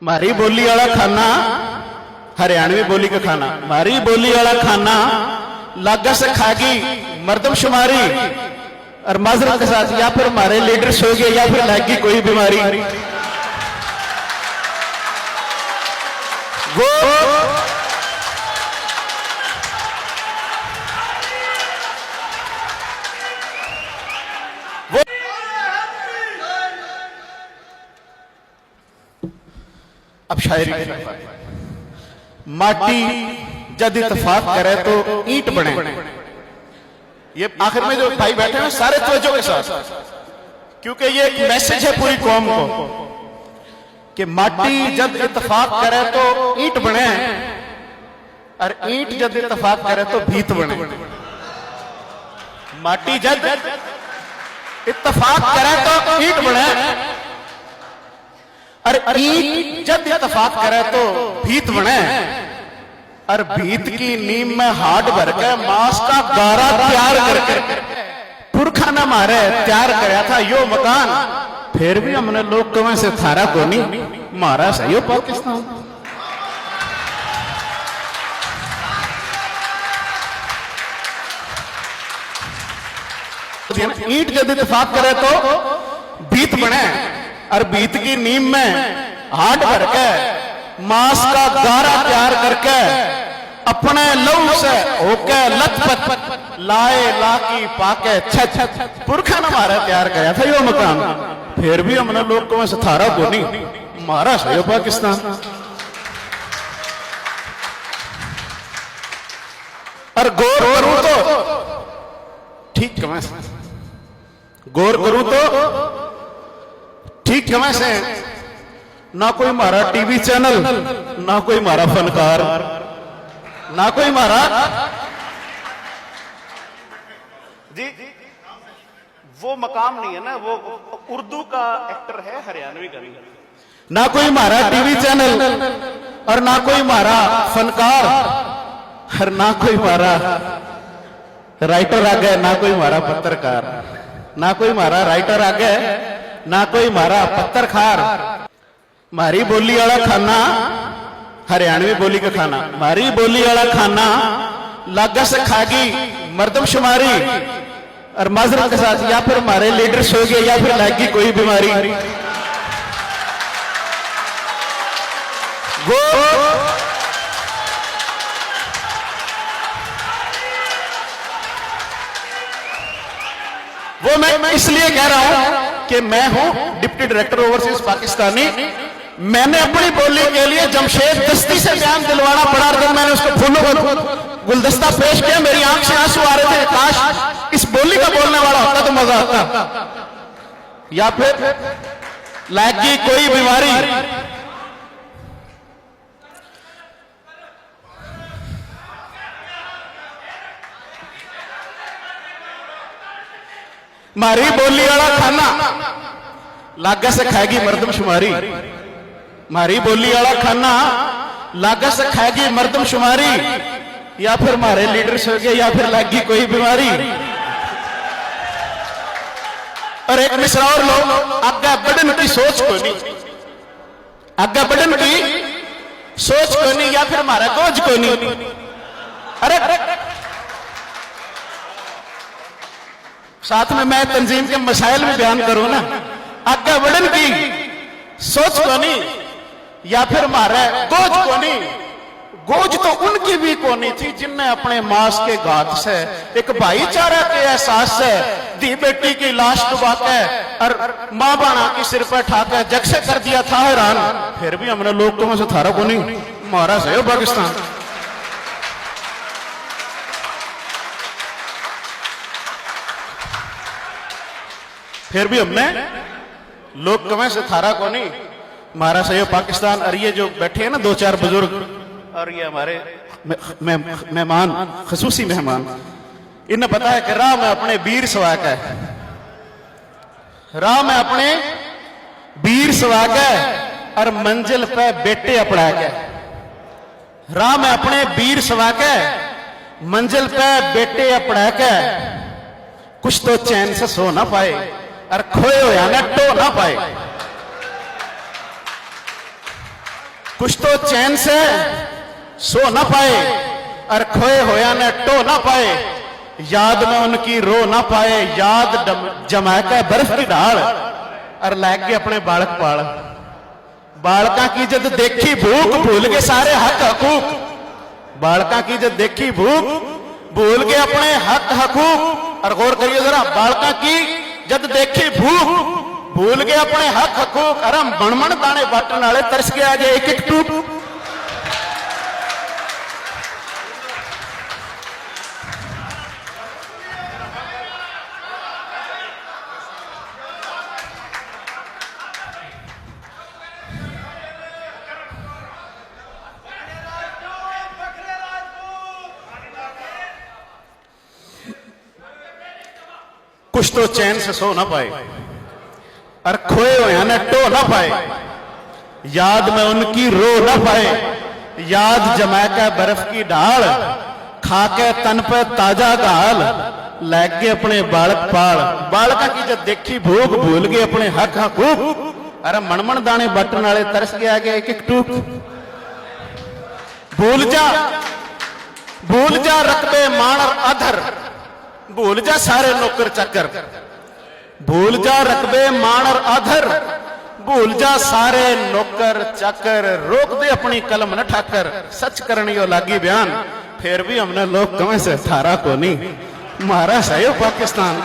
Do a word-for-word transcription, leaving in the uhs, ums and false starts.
म्हारी बोली वाला खाना, हरियाणवी बोली का खाना, म्हारी बोली वाला खाना लागे से खागी मर्दमशुमारी। और माजरत के साथ, या फिर हमारे लीडर सो गए, या फिर लागी कोई बीमारी। वो, वो अब शायरी की बात। माटी जद इतफाक करे तो ईंट बने। ये आखिर में जो भाई बैठे हैं, सारे तवज्जो के साथ, क्योंकि ये एक मैसेज है पूरी कौम को कि माटी जद इतफाक करे तो ईंट बने, और ईंट जद इतफाक करे तो भीत बने। माटी जद इतफाक करे तो ईंट बने, और ईंट जद इतफाक करे तो भीत बने, और भीत की नींव में हाड भर के मांस का गारा तैयार करके पुरखा ने म्हारे तैयार करया था यो मकान। फिर भी हमने लोग कहें से थारा कोनी, म्हारा सही हो पाकिस्तान। ईंट जद इतफाक करे तो भीत बने, और भीत की नींव में हाड भर के मांस का गारा तैयार करके अपने लहू से होके लथपथ, लाए लाकी पाके छत, पुरखा ने म्हारे तैयार करया था यो मकान। फिर भी हमने लोग कहें से थारा कोनी, म्हारा सही हो पाकिस्तान। और गौर करूं तो ठीक कहें से, गौर करूं तो ठीक कहें से, ना कोई म्हारा टीवी चैनल, ना कोई म्हारा फनकार, ना कोई म्हारा, जी, वो मकाम नहीं है ना, वो उर्दू का एक्टर है, हरियाणवी का नहीं। ना कोई म्हारा टीवी चैनल और ना कोई म्हारा फनकार और ना कोई म्हारा राइटर आगे, ना कोई म्हारा पत्रकार, ना कोई म्हारा राइटर आगे, ना कोई म्हारा पत्रकार। म्हारी बोली वाला खाना, हरियाणवी बोली का खाना, म्हारी बोली वाला खाना लागे से खागी मर्दमशुमारी। और माजरत के साथ, या फिर हमारे लीडर सो गए, या फिर लागी कोई बीमारी। वो, वो मैं इसलिए कह रहा हूं कि मैं हूं डिप्टी डायरेक्टर ओवरसीज पाकिस्तानी। मैंने अपनी बोली के लिए जमशेद दस्ती से बयान दिलवाना पड़ा, और जब मैंने उसको फूलों का गुलदस्ता पेश किया, मेरी आंख से आंसू आ रहे थे। काश इस बोली का बोलने वाला होता तो मजा आता। या फिर लागी कोई बीमारी। म्हारी बोली वाला खाना लागे से खाएगी मर्दमशुमारी। म्हारी बोली वाला खाना लागे से खाएगी मर्दमशुमारी। या फिर म्हारे लीडर सो गए, या फिर लागी कोई बीमारी। और एक मिसरा और लो, आगे बढ़न की सोच कोनी, आगे बढ़न की सोच कोनी, या फिर म्हारा गोज कोनी। अरे, साथ में मैं तंजीम के मसाइल भी बयान करूं ना, आगे बढ़न की सोच कोनी, या फिर म्हारे गोज कोनी। गोज तो उनकी भी कोनी थी जिनने अपने मास के घात से, एक भाईचारा के एहसास से धी बेटी की लाश डुबा के और माँ बाणा की सिर पर ठा के जग से कर दिया था हैरान। फिर भी हमने लोग कहों से थारा कोनी, म्हारा सही हो पाकिस्तान। फिर भी हमने लोग कहें से थारा कोनी, म्हारा सही हो पाकिस्तान। और ये जो बैठे हैं ना दो चार बुजुर्ग और ये हमारे मे-, मे-, मेहमान, खसूसी मेहमान, इन्हें पता है कि राह में अपने बीर सवा के, राह में अपने बीर सवा के और मंजिल पे बेटे अपना के। राह में अपने बीर सवा के, मंजिल पे बेटे अपना के, कुछ तो चैन से सो ना पाए और खोए होया ने टो ना पाए। कुछ तो चैन से सो ना पाए, और खोए होया ने टो ना पाए। याद में उनकी रो ना पाए, याद डम-, जमा के बर्फ की ढाल, और लैग गए अपने बालक पाल। बालकां की जद देखी भूख, भूल गए सारे हक हकूक। बालकां की जद देखी भूख, भूल गए अपने हक हकूक। और गौर करिए जरा, बालकां की जद देखी भूख, भूल गए अपने हक हकूक। अरे मण मण दाने बांटण वाले, तरस गए आज एक एक टूक। कुछ तो चैन से सो ना पाए, और खोए होया ने टो ना पाए। याद में उनकी रो ना पाए, याद जमा के बर्फ की ढाल, खा के तन पे ताजा घाल, लैग गए अपने बालक पाल। बालकां की जद देखी भूख, भूल गए अपने हक हकूक। अरे मण मण दाने बांटण वाले, तरस गया आगे एक एक टूक। भूल जा, भूल जा रकबे मान और आदर, भूल जा सारे नौकर चाकर। भूल जा रकबे मान और आदर, भूल जा सारे नौकर चाकर। रोक दे अपनी कलम न ठाकर, सच करण यो लागी बयान। फिर भी हमने लोग कहें से थारा कोनी, म्हारा सै यो पाकिस्तान।